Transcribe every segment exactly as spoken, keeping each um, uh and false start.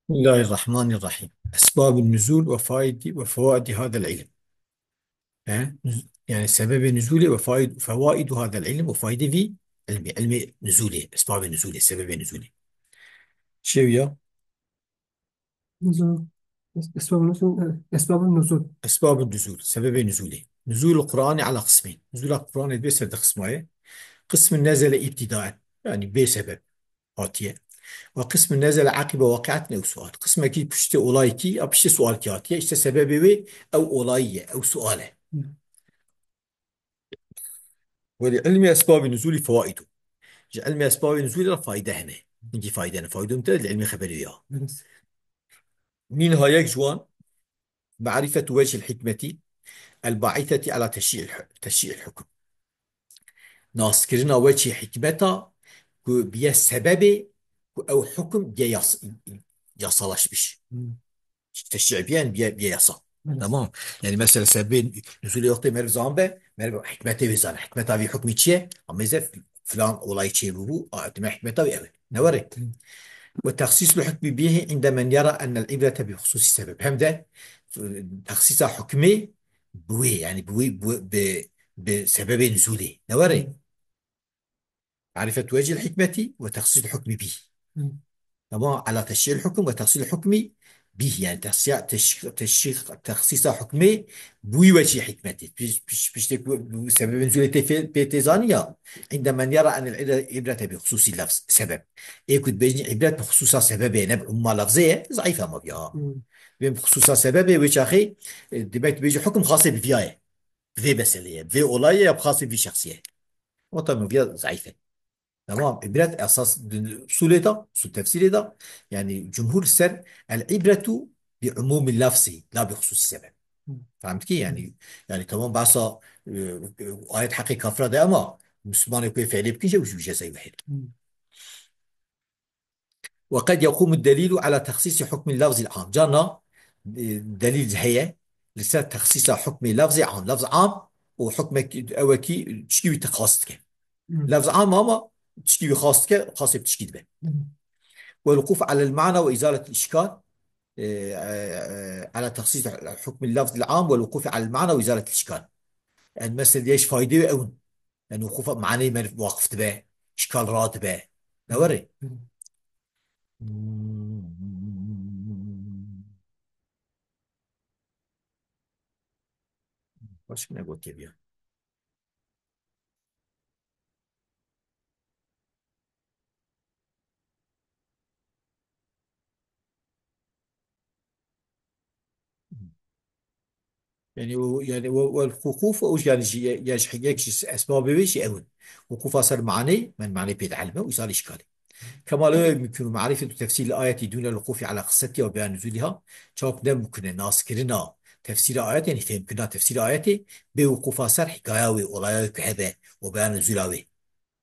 Bismillahirrahmanirrahim. Esbabun nuzul ve faidi ve fevaidi hadal ilm. He? Nuz-, yani sebebi nuzuli ve faid-, fevaidu hadal ilm ve faidi vi ilmi. İlmi nuzuli, esbabi nuzuli, sebebi nuzuli. Şey ya, Nuzul. Es-, esbabun nuzul, evet. Esbabun nuzul. Esbabun nuzul, sebebi nuzuli. Nuzul Kur'ani ala kısmin. Nuzul Kur'ani bir serde kısmayı. Kısmı nezele ibtidaen. Yani bir sebep hatiye. Ve kısmı nezele aqibe vakiatin ev sual. Kısmı ki pişti olay ki, ya pişti sual ki hatiye. İşte sebebi ve ev olayı, ev suale. Hı. Ve li ilmi esbabi nuzuli fevaidu. Ji ilmi esbabi nuzuli re fayde hene. Hingî fayde hene. Fayde hene li ilmi xeberi ya. Minha yek ji wan, marifetu vecihil hikmeti el baîseti ala teşrî'il hu-, teşrî'il hukm. Naskirina wecihê hikmeta ku biye sebebê ku ew hukm biye yas-, yasalaşmış. Hmm. Teşrî biyen biye, biye yasa. Evet. Tamam. Yani mesela sebebê nuzulê wextê meriv zan be, meriv hikmetê wê zane. Hikmeta vî hukmî çi ye? Amê ze filan olayî çê bûbû, a, dime hikmeta wê ev e. Ne were? Hı. Ve tehsîsul hukmî bihi inde men yara ennel ibrete bi hususi sebeb. Hem de, e, tehsîsa hukmê bi wê, yani bi wê, bi, bi, bi sebebê nuzulê. Ne were? Hı. Marifet vecihil hikmeti ve tehsîsul hukmî bihi. Hı. Tamam, ala teşrî'il hukm ve tehsîsul hukmî bihi, yani tehsî-, teşrî-, teşrî-, tehsîsa hukmê bi wî wecihê hikmetî. Piş-, piş-, piştê ku bu sebebê nuzulê tê fê-, pê tê zanî ya. Inde men yara enel ibre-, ibrete bi hususi lafz, sebeb. Ê ku dibêjin ibret bi hususa sebebê, ne bi umuma lafzê ye, zayîf ama ya. Hı. Bên bi hususa sebebê wê çaxê, e, demek dibêjî hukm xasê bi viya ye. Bi vê meselê ye, bi vê olayê ya bi xasê vî şexsî ye. O tabi viya zayîf e. Tamam. Îbret esas di usulê de, usul tefsîrê de, yani cumhur ser el ibretu bi umumi lafzî la bi hususi sebeb. Hı. Fehmtikî yani, yani tamam bahsa, e, ayet heqê kafira de ama Müslümanê ku fiilê bikin şey ucu cezayı wehid. Hı. Ve qed yekumu delilu ala tehsisi hukmi lafzil am. Carna, e, delîl heye li ser tehsisa hukmê lafzê am. Lafz am û hukmek ew e kî tişkî wî te xas dike. Hı. Lafz am ama tişkî wî xas dike, xasê bi tişkî dibe. Hı. Ve lukuf alel mana ve izaletil işkal, e, e, e, ala tehsis hukmi lafzil am ve lukuf alel mana ve izaletil işkal. Yani mesela diye faydê ew in. Yani wukufa maneyê meriv waqif dibe, îşkal radibe. Ne were? Hı. Başka ne gotiye biya? Yani o, yani o, o wukuf, o yani jî, ya jî yek ji esbabê wê jî ew in. Wukufa ser manê, men manê pê dielime û îzal îşkalê. Kema la yumkinu marifetu tefsîril ayeti dûnel wukufi ala qissetiha ve beyan nuzûliha, çawk ne mumkin e naskirina tefsîra ayet, yani fehmkirina tefsîra ayetê, bê wukufa ser hikaya wê, olaya wê ku hebe, û beyan nuzûla wê.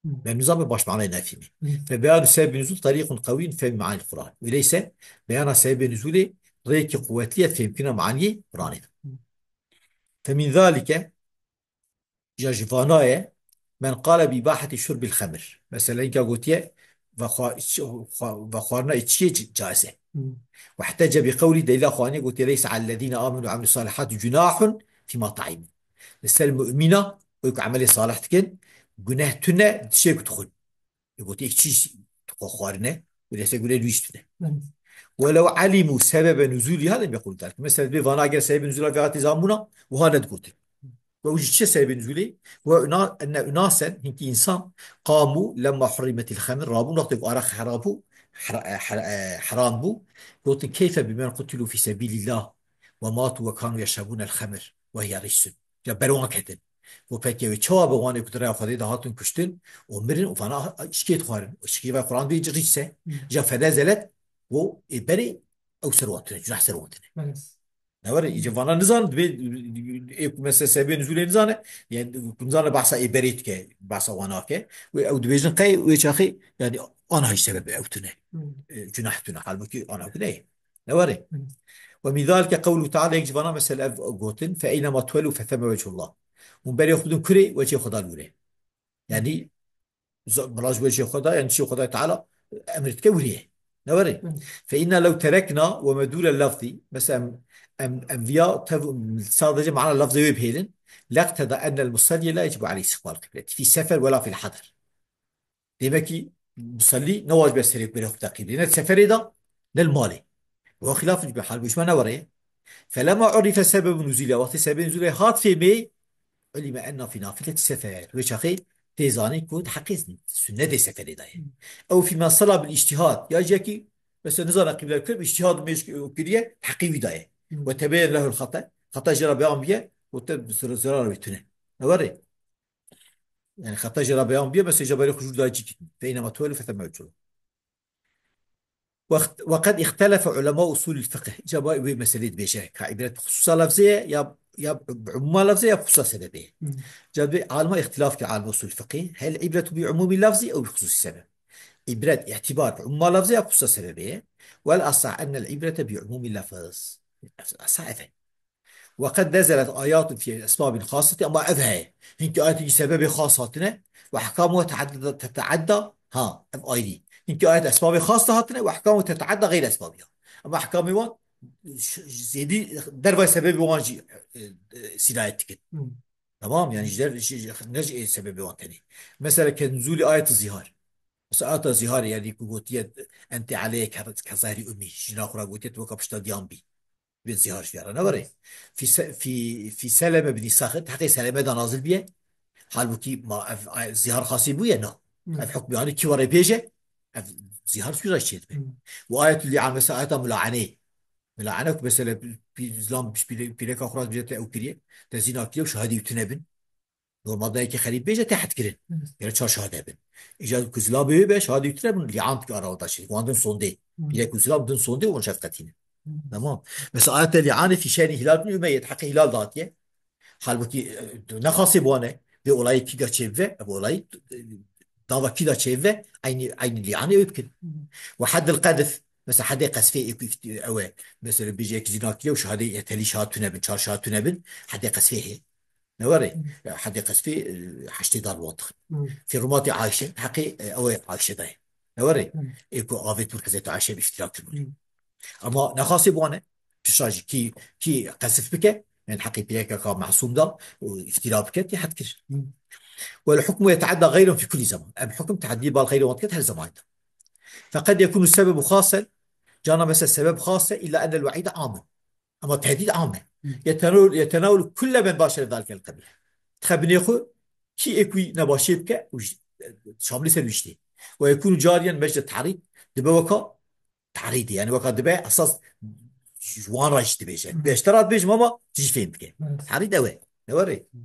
Hı. Ve nizam ve baş manayê nefhîmî. Hı. Ve beyanu sebebî nuzul tariqun qewîyun fehmî manîl Kur'an. Öyleyse beyana sebebê nuzulê rêyekî quwetlî ye fehmkirina maniyê Kur'anê de. Hı. Fe min zalike, ya ji vana ye, men qale bi ibaheti şurbil xemir. Mesela, inka gotiye, vexwa-, xwa-, vexwarina içkiyê ca-, caiz e. Hı. Ve ihtece bi qewlî, delîla xwe aniye, gotiye, leyse alellezîne amenu ve amilus salihati cunahun fîma ta'imu. Li ser mumîna, wê ku emelê salih dikin, guneh tune, tiştê ku dixwin. Ê, gotiye, çi dixwe xwarine, wê leyse guneh nû jî tune. Hı. Welew alimu sebebe nuzûliha lem yekulu zalik. Mesela, bê vana eger sebebê nuzûla vê hatî zanbûna, wiha nedigotin. Ve ew jî çi sebebê nuzulê? Ve una-, enne unasen, hinkî insan, qamu lemma hurrimetil xemir, rabûn wextê ku araq hera bû, hera-, e, hera-, e, heram bû, gotin, keyfe bimen qutilu fî sebîlillah ve matu ve kanu yeşrebûnel xemir ve hiye ricsun. Ya ber wan ketin. Got, pekî ew çawa be, wanê ku di rêya Xwedê de hatin kuştin û mirin û vana işkê dixwarin. Û işkê ve Quran bê rîs e. Hmm. Ja fenezelet, got, ê berê ew ser wan tune, cunah ser wan tune. Evet. Ne were, îce vana nizan, dibê, ê ku mesela sebê nuzulê nizane, yani ku nizane behsa ê berê dike, behsa wana ke, û ew dibêjin qey, wê çaxê, yani ana hîç sebebe ew tune. Hmm. E, cunah tune, halbuki ana tune. Ne were? Hmm. Ve min zalike qewlu Teala, yek ji vana mesela ev gotin, fe eynema tuwellu fe themme wechullah. Hûn berê xwe bidin kurê, wechê Xweda li wir e. Yani, za-, bila ji wechê Xweda, yani çi Xweda Teala emir dike wirê. Ne were? Hı. Fe inna lew terekna ve medûre lafzî. Mesela em, em, em viya tev-, sadece mana lafzê wê bihêlin. Leqteda ennel musalli la yecibu aleyh istiqbal kıbleti. Fi sefer ve la fil hadar. Demek ki musalli ne wacib e serê berê xwe bide qiblê. Ne seferê de, ne li malê. Ve xilaf bi hal, bi hal ne were. Felema urife sebebu nuzulî. Wextê sebebê nuzulê hat fêmê, ulime enna fî nafileti sefer. Wê çaxê tê zanîn ku di heqê sünnetê seferê de ye. Ew fî ma sala bil îctihad. Ya jiyekî, mesela nizane qîble kir, îctihad mêj kiriye, heqê wî daye. Hı. Ve tebeyen lehul xata. Xata jê re beyan biye, û te zira-, zirar wî tune. Ne were? Yani xata jê re beyan biye, mesela jê berê xwe jûr daye cî kitin. Fe inema tuwelu fe temme uculu. Wext-, ve qed îxtelefe ulema usulî fiqh. Îca ba wê meselê dibêje. Ka îbret bi xususa lafzê ye, ya, ya bi umuma lafzê ye, ya bi xususa sebebê ye. Hı. Îca bi alima îxtilaf ki alima usul fiqhê. Hel îbretu bi umumi lafzî ew bi xususi sebeb. Îbret, îtibar bi umuma lafzê ye, ya bi xususa sebebê ye. Wel asah ennel îbrete bi umumi lafz. Asah ev e. Ve qed nezelet ayatun fî esbabin xaseti, ama ev heye. Hinkî ayetên sebebê xas hatine, ve ehkamu teteadda, ha, ev ayrî. Hinkî ayet esbabê xas de hatine, ve ehkamu teteadda geyr esbabiha. Ama ehkamê wan, ş-, zêdî dervay sebebê wan jî, e, e, sîrayet dikin. Hı. Tamam, yani ji der, ji, ji, ne ji sebebê wan tenê. Mesela ke nuzulî ayet zihar. Mesela ayeta zihar, yani ku gotiye, ente aleyye ke, ke zehri ummi, jina xwe ra gotiye, tu weka pişta diyan bî. Bê zihar ji vê re ne were. Fî se-, fî, fî Seleme binî Saxit, heqê Seleme de nazil biye. Halbukî ma ev, ev zihar xasî bûye, na. Hı. Ev hukmî anî kî were bêje, ev zihar sûra çê dibe. Hı. Û ayetul li'an, mesela ayeta mulaaneyê. Mulaane ku mesela pî-, zilam pîre-, pîreka xwe re bêje te ew kiriye, te zîna kiriye û şahidê wî tune bin. Normalde yekî xerîb bêje tê hetkirin. Hı. Yani çar şahade bin. Îca ku zilamê wê be, şahadê wî tune bin, lîan dike arawa da çê. Wan din sondê. Hı. Pîrek û zilam din sondê û wan şefqetîne. Hı. Tamam. Mesela ayete lîanê fî şe'ni Hilal bin Umeyye, heqê Hilal datiye. Halbukî, e, ne xasê bi wan e. Vê olayê kî de çêbibe, ev olayî, e, dava kî de çêbibe, eynî, eynî lîanê wê bikin. Hı. Ve heddil qedf, mesela hedê qesfê ê ku îfti-, ew e. Mesela bêje yekî zîna kiriye û şahadê telî şahad tune bin, çar şahad tune bin, hedê qesfê heye. Ne were? Hı. Ya, hedê qesfê, e, heştê dar wan dixin. Hı. Fî rumatê Ayşe, heqê, e, ew ê Ayşe dayê. Ne were? Hı. Ê ku avêt bir Hezreti Ayşe bi iftira kiribû. Hı. Ama nexasê bi wan e. Pişa jî kî, kî qesif bike, yani heqê pîrekeka mesûm da û iftira bike, tê hed kir. Hı. Wel hukmu yeteadda gayren fi kulli zaman. Em hukum teadî bal xeyrê wan diket her zemanî de. Feqed yekunu sebebu xasen, cana mesela sebeb xas e, illa enel we'îde amun. Ama tehdîd am e. Hı. Yetenawul, yetenawul kulle men başere zalikel qebile. Dixe binê xwe kî ê ku wî nebaşiyê bike û ji-, şamilî ser wî jî tê. Ve yekûnu cariyen mecde tehrîd, dibe weka tehrîdê. Yani weka dibe esas ji wan re jî dibêje. Hı. Bêştera dibêjim ama tu jî fêm bike. Evet. Tehrîd ew e. Ne were? Hı.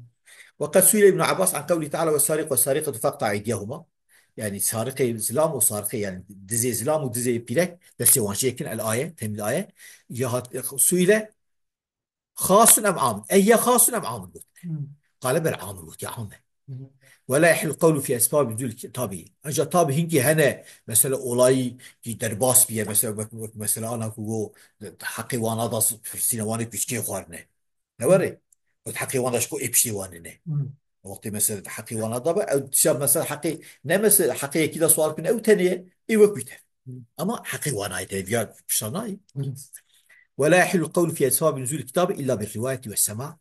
Ve qed suîle Îbn Abbas an qewlî teala ve sariq ve sariqetu feqta eydiyehuma. Yani sariqê zilam û sariqê, yani dizê zilam û dizê pîrek destê wan jê kin, el aye, temîl aye. Ya hat, suîle xasun em amun. Ey ye xasun em amun got. Hmm. Qale bel amun got, ya am e. Hmm. Ve la yehillu qewlu fî esbab nuzul tabi. Ancak tabi hinkî hene, mesela olayî ki derbas biye, mesela wek, wek mesela ana ku go heqê wana da pirsîne, wanê kuçkê xwarine. Ne were? Wek heqê wan da ji ku ê piştê wan ne. Hmm. Wextê mesela heqê wana da be, ew dişa mesela heqê, ne mesela heqê yekî da sual kin, ew tenê, ê wek wî te. Hmm. Ama heqê wana ye, te viya pişta nayê. Hmm. Ve la yehillu qewlu fî esbabi nuzul kitabi illa bir rivayeti ve sema.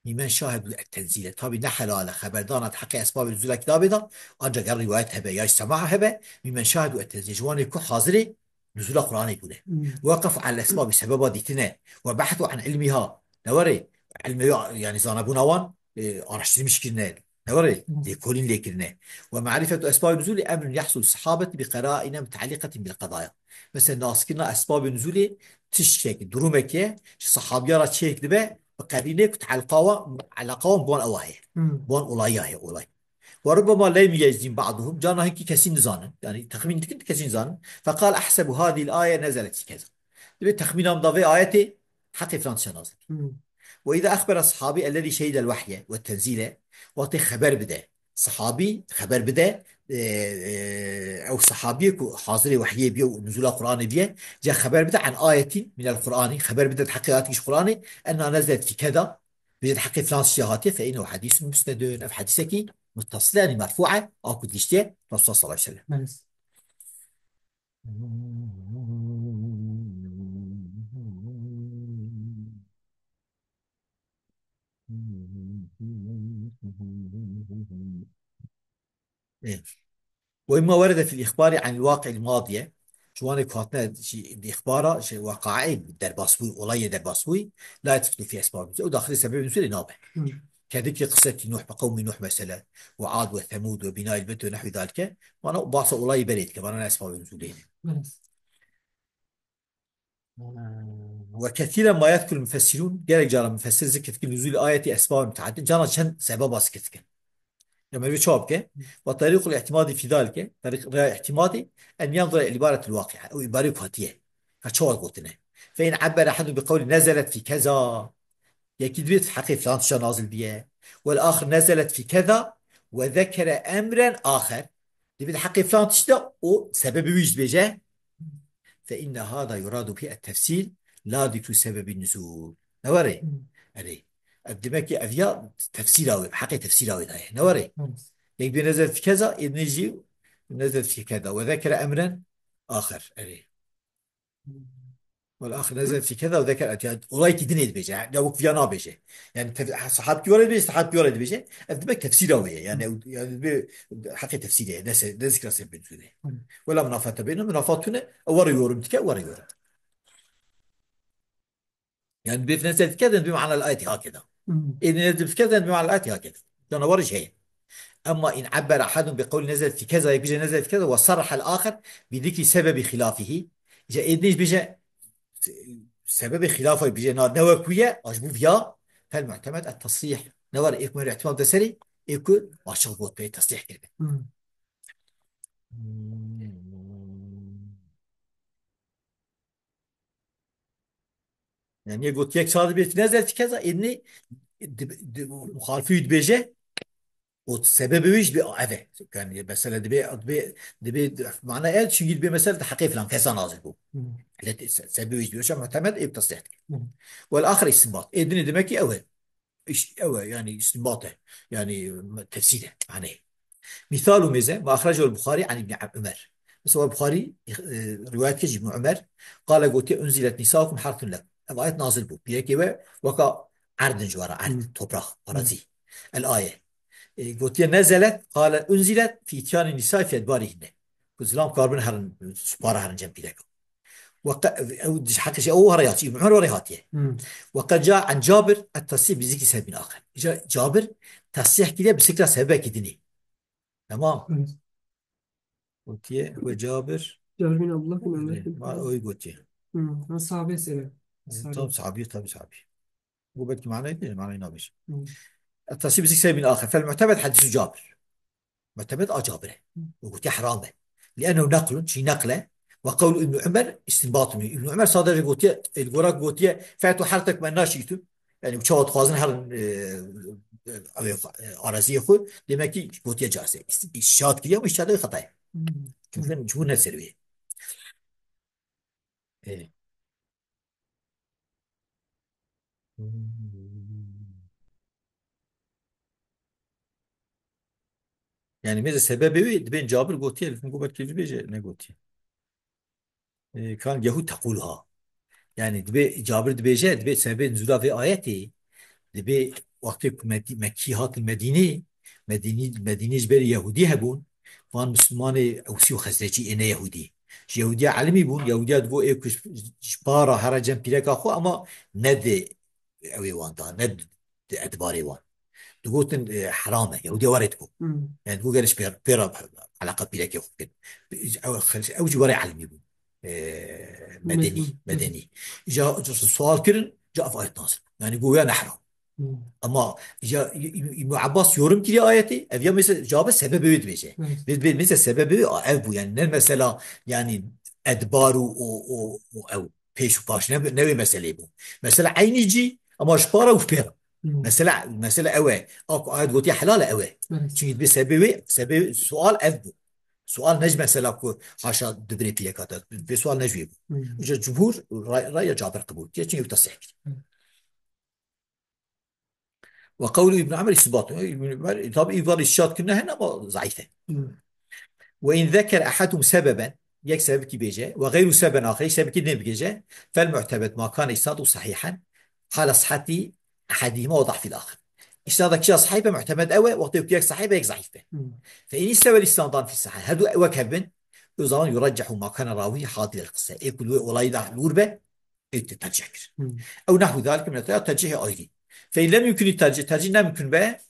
Mimmen şahedu et tenzile. Tabi ne helal e, xeberdana heqê esbabê nuzula kitabê da, ancak ya rivayet hebe, ya sema hebe, mimmen şahedu et tenzile. Ji wanê ku hazirê nuzula Qur'anê bûne. Hmm. Weqef al esbabî sebeba dîtine. Ve behtu an ilmiha. Ne were? Ilmê, yani zanabûna wan, e, araştirmiş kirine. Ne were? Hmm. Lêkolîn lê kirine. Ve marifetu esbabî nuzulî emrun yahsul sahabeti bi qeraine mutaliqetin bil qedaya. Mesela naskirina esbabê nuzulê tiştek, durumeke, ji sahabiya ra çêk dibe, bi qerînê ku teelqa wan, eleqa wan bi wan ewa heye. Hmm. Bi wan olaya heye, olay. Ve rubbema lem yeczim ba'duhum, cana hinkî kesî nizanin. Yani texmîn dikin, kesî nizanin. Feqal ehsebu hadihil aye nezelet fi keza. Dibê texmîna min da vê ayetê heqê filan tişa nazil. Hmm. Ve iza ehbere sahabi ellezî şehidel wehye ve tenzîle, wextê xeber bide. Sahabî xeber bide, e, e, ew sahabiyê ku hazirê wehyê biye û nuzula Qur'anê biye, ca xeber bide an ayetin minel Qur'anî, xeber bide heqê ayetî ji Qur'anê, enna nezelet fi keda, bide heqê filan tiştê hatiye, fe innehu hadîsun musnedun, ev hadîsekî muttasil e, yani merfû e, a ku gihiştiye Resulullah sallallahu aleyhi ve sellem. Evet. Ê. وإما ورد في الإخبار عن الواقع الماضي. Ji wanê ku hatine jî di îxbara, ji weqaê derbasbûyî, olayê derbasbûyî, la yedxulu fî esbab nuzul. Ew daxilê sebebê nuzulê nabe. Hmm. Kedikî qiseti Nuh bi qewmî Nuh mesele, ve Ad ve Semûd ve binayil beyt ve nehwî zalike. Vana bahsa olayê berê dike, vana ne esbabê nuzulê ne. Evet. Ve kethîren ma yedkul mufessirûn, gelek cara mufessir zikir dikin nuzûl ayetî esbab müteaddid, cana çend sebeba zikir dikin. Ya merivê çawa bike? Ve tarîqul îtimadi fî zalike, tarîq rêya îtimadî, en yanzura îbaretil waqi'a, ew îbarê ku hatiye. Ka çawa gotine. Fe in ebbere ehedun bi qewlî nezelet fî keza. Yekî dibêt heqê filan tişta nazil biye. Wel axir nezelet fî keza ve zekere emren axer. Dibêt heqê filan tişta û sebebê wî jî dibêje. Fe inne hada yuradu bî et tefsîl la zikru sebebî nuzûl. Ne were? Hmm. Erê. Ev demek ki ev ya tefsîra wê, heqê tefsîra wê daye. Ne were? Hmm. Yek dibê nezelet fî keza, êdinê jî nezelet fî keza. Ve zekere emren axer. Erê. Wal axir nezel fî keda ve zeker etiya olayekî dinê dibêje. Ya wek viya nabêje. Yani tef- sahabkî were dibêje, sahabkî were dibêje. Ev demek tefsîra wê ye. Yani ew- yani bi heqê tefsîrê ye. Ne se- ne zikra sebebê nuzulê. Wela munafata beyne, munafat tune, ew were yorum dike, were yorum. Yani bi nezel dike, bi ma'na ayeti hakeda. Ê nezel dike, bi ma'na ayeti hakeda. Canawarî şey. Emma in ebbere ehadun bi qewlî nezelet fî keza, yek bije nezelet fî keza, ve sarrahel axer bi zikrî sebebi xilafihî. Îca êdinê jî bije se-, sebebê xilafa bije na ne wek wî ye, a ji bo viya, fel mu'temed et tasrîh. Ne were ê ku me îtimad de serî, ê ku açiq got pê tasrîh kiribin. Hmm. Hmm. Yani yek got yek çar dibê nezel fî keza, êdinê di, di, muxalifî wî dibêje, û sebebê wî jî dibê ev e. Yani mesela dibê, dibê, dibê mana ev, çünkü dibê mesela di heqê filan kesa nazil bû. Hmm. Let se- sebebê wî jî dibê, şa muhtemed ê tasdîq dike. Hmm. Wel axir istinbat. Ê dinê demek ki ew e. İş, ew e, yani istinbat e. Yani tefsîr e. Hani. Misal û mêze, ma axrajahu el-Buxarî an Îbnî Umer. Mesela Buxarî, e, rivayet kir ji Îbnî Umer, qale gotiye, "Unzilet nisaukum harthun lekum." Ev ayet nazil bû. Pîrekê we weka erd in ji we re, erd, Hmm. toprak, Hmm. arazi. El aye. E, gotiye, "Nezelet, qale unzilet fi ityanî nisai fi edbarihinne." Ku zilam karbin herin, supara herin cem pîreka. Ve qe-, ew di heqê jî ew were ya, Îbn Umer were hatiye. Hmm. Ve qed ca an Cabir et tasrîh bi zikri sebebin axir. Ca-, Cabir tasrîh kiriye bi zikra sebebekî dinê. Tamam. Hmm. Gotiye ve Cabir. Cabir bin Abdullah bin Ömer bin Ma-, oy gotiye. Hmm. Ha, sahabe sebe. E, Sahabe. Tam sahabi, tabi sahabi. Bu belki manayı değil, manayı ne yapayım? Hmm. Et tasrîh bi zikri sebebin axir. Fel mu'temed hadîsu Cabir. Mu'temed a Cabir e. Û gotiye heram e. Li'ennehu neqlun, çi neql e. Ve qewlu Îbn Umer istinbatun. Îbn Umer sadece gotiye, el gorak gotiye, "Fe'tu harthakum ma şi'tum." Yani çawa dixwazin herin, e, e, e, araziyê xwe. Demek ki gotiye caiz e. İst-, iştihat kiriye ama iştihat xeta ye. Hmm. Çünkü cumhur ne serî. E. Yani mêze sebebê wê dibên Cabir gotiye, li ku belkî dibêje, ne gotiye. E, kan Yehûd teqûluha. Yani dibê Cabir dibêje, dibê sebebê nuzula vê ayetê, dibê wextê ku Medi-, Mekkî hatin Medînê, Medînî, Medînê ji ber Yehûdî hebûn, van Mislimanê Ewsî û Xezrecî ê ne Yehûdî. Ji Yehûdiya elimî bûn, Yehûdiya digot ê ku ji, ji para here cem pîreka xwe, ama ne di ew ê wan da, ne di edbarê wan. Digotin, e, heram e, Yahûdiya were digot. Hmm. Yani digot gere ji pê, pê re eleqa pîrekê xwe bikin. Ew, ew jî were elimî bûn. E, medenî, Medenî. Medenî. Ja, ja sual kirin, ja ev ayet nazil. Yani goya ne heram. Hmm. Ama ja Î-, Î-, Îbn Abbas yorum kiriye ayetê, ev ya mesela cevabı sebebi wê dibêje. Evet. Ve, ve mesela sebebi ev bu yani. Ne mesela yani edbar û, û, û, û ew. Pêş û paş ne, ne wê meseleyê bû. Mesela eynî cî, ama ji para û pê re. Hmm. Mesela, mesela ew e. A ku ayet gotiye helal e, ew e. Evet. Çünkü dibê sebê wê, sebê sual ev bû. Sual ne ji mesela ku haşa dibirê pîleka te. Dibê sual ne ji wê bû. Hmm. Îca cumhur ray-, raya Cabir qebûl diye. Çünkü tasih kir. Hmm. Ve qewlu Îbn Umer îsbat. Îbn Umer, tabi, îvar îşat kirine hene ama zayıf e. Hmm. Ve in zeker ehadum sebeben, yek sebebekî bêje, ve gayru sebeben axir, sebebekî din bigêje, fel mu'tebed ma kane isnadu sahihen, hala sihheti ehadihima ve da'fil axir. Îsnada kîja sahîh be, muhtemed ew e, wextê ku yek sahîh be, yek zeîf be. Hmm. Fe in istewe îsnadan fî sihha. Her du wek hev bin, o zaman yuraccihu ma kana rawi hadir el qise. Ê ku li wê olayî de li wir be, ê te tercih kir. Hmm. Ew nehwu zalike min ya tercihê ayrî. Fe in lem yumkin tercih, tercih ne mumkin be,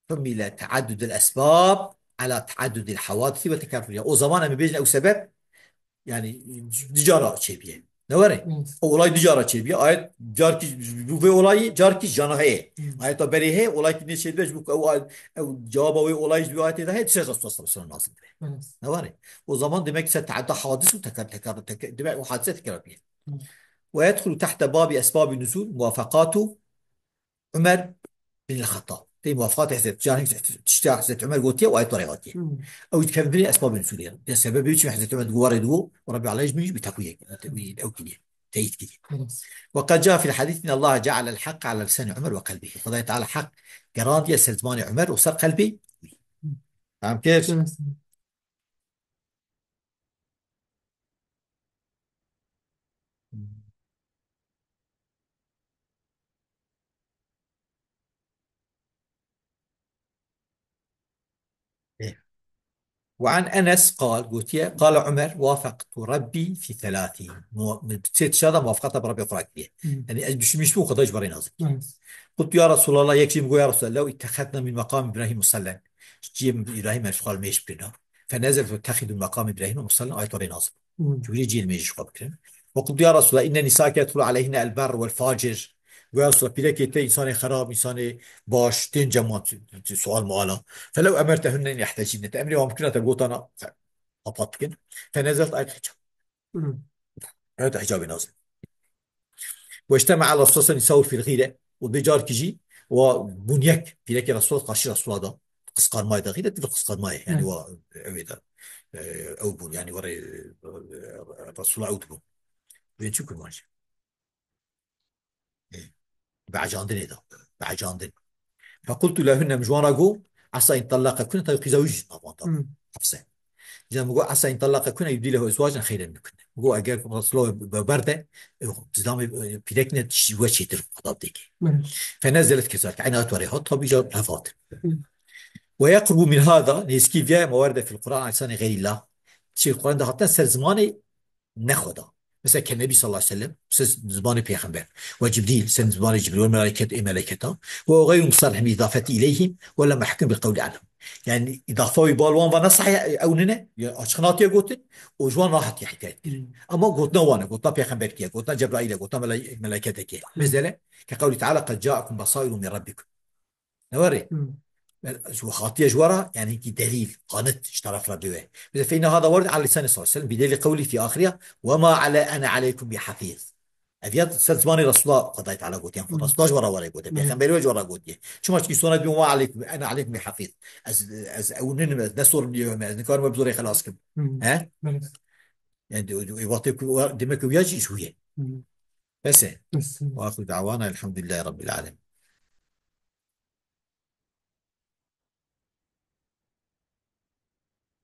humile taaddud el esbab ala taaddud el hawadisi ve tekerruriha. O zaman em bêjin ew sebeb, yani, du cara çêbiye. Ne were? Evet. O olay du cara çêbiye. Ayet carkî bû vê olayî, carkî jana heye. Evet. Ayeta berê heye, olay ki nê çêbiye, ji bo ku ew ay-, ew cevaba wê olayî ji wê ayetê de heye, dişe Resulullah sallallahu aleyhi ve sellem nazil dibe. Evet. Ne were? O zaman demek ki se teadda hadis û tekrar, tekrar, tekrar, demek o hadise tekrar biye. Evet. Ve yedhulu tahte babi esbabi nuzul, muvafakatu Umer bin el-Xettab. Tê muwafaqat Hezret, carî tişta Hezret Umer gotiye û ayet were hatiye. Hmm. Ew dikevin binê esbabên nuzulê. De sebebê çi Hezret Umer digo were digo, û Rabbi Allah ji min jî bi teqwiye, bi ew kiriye, teyit kiriye. Evet. Ve qad caa fil hadîs inna Allah cealel haqq ala lisani Umer ve kalbihi. Xwedayê Teala heq gerandiye ser zimanê Umer û ser qelbê wî. Hmm. Feham kir? Evet. Ve an Enes qal, gotiye, qala Umer, wafaqtu Rabbi fi thalathin. Mu-, min sê tişta da muwafaqata bi Rabbê xwe re kiriye. Hmm. Yani ez düşünmüş bûm, Xwedayê ji berê nazir kiriye. Evet. Qultu ya Resulallah, yek jî min got, ya Resulallah, lew ittexedna min maqam İbrahim musellen. Ciyê Îbrahîm ez xwe li mêj bikirina. Fe nezil tettexidû maqam İbrahim musellen, ayet orê nazil. Hmm. Cûrî ciyê li mêj ji xwe bikirin. Ve qultu ya Resulallah, inne nisake yedhulu aleyhinne el berr vel facir. Ve ya Resulallah, pîrekê te insanê xerab, insanê baş, tên cem wan, sual muala. Felew emertehunne in ihtecîbne. Te emrê wan bikirina, te gotana, apat bikin. Fe nezilet ayet hicab. Hmm. Evet, hicabê nazil. Ve ictema ala Resulullah nisa'u fil gîre. Û bê carkî jî wa bûn yek, pîrekê Resulullah qarşî Resulullah da. Qisqanmayê da, gîre di qisqanmayê. Yani Evet. wa ew ê da. E, ew bûn, yani were, e, Resulullah ew dibûn. Bên çi kurmancî? E, bi ecandinê da. Bi ecandin. Fequltu lehunne, min ji wan re got, esa in tellaqekune, tabi qîza wî jî navanda. Hmm. Hafse. Ca min got, esa in tellaqekune yubdilehu ezwacen xeyren minkune. Min got, eger Resulullah we berde, e, zilamê, e, pîrekine ji we çêtir xwe da dêkê. Evet. Fenezelet kezalike. Eyna ayet were hat, tabi ca hev hatin. Hmm. Ve yeqrubu min hada, nêzikî viya ma werde fil Kur'an ala lisanî xeyrillah. Şey, Kur'an de hatine ser zimanê ne Xweda. Mesela ke Nebî sallallahu aleyhi ve sellem, ser zimanê pêxember. Ve Cibrîl, ser zimanê Cibrîl, ve melaiket, ê meleketa. Ve o gayru musarrih bi îdafeti ileyhim, ve la mahkum bil qawli anhum. Yani îdafa wî bal wan va ne sahih, ew nine, ya açık natiye gotin, û ji wan rahat ya hikayet kirin. Hmm. Ama gotina wan e, gotina pêxemberkiye, gotina Cebraîl e, gotina melai-, melaiketekê. Hmm. Mesela, ke qawli Teala, qed ca'akum basairu min rabbikum. Ne were? Hmm. Ji hatiye ji we re, yani ki delîl, kanıt ji taraf Rabbê we. Mesela, fe inne hada werde ala lisanî sallallahu aleyhi ve sellem, bi delîl qewlî fî axiriya, "Ve ma ale, ene aleykum bi hafiz." Ev ya ser zimanê Resulullah Xwedayê Teala gotiye, yani Hmm. Resulullah ji we re were gotiye, Hmm. Pêxemberê we ji we re gotiye. Çima çi sona dibe, "Ve ma aleykum, ene aleykum bi hafiz." Ez, ez ew ninim, ez ne sorumluyê we me, ez nikarim we bi zorê xelas kim. Hmm. He? Evet. Yani, de, de, wextê ku, demek ki, ya jî ji wî ye. Hmm. Bes e. Bes e. Ve axiru da'wana elhamdülillahi rabbil alemin.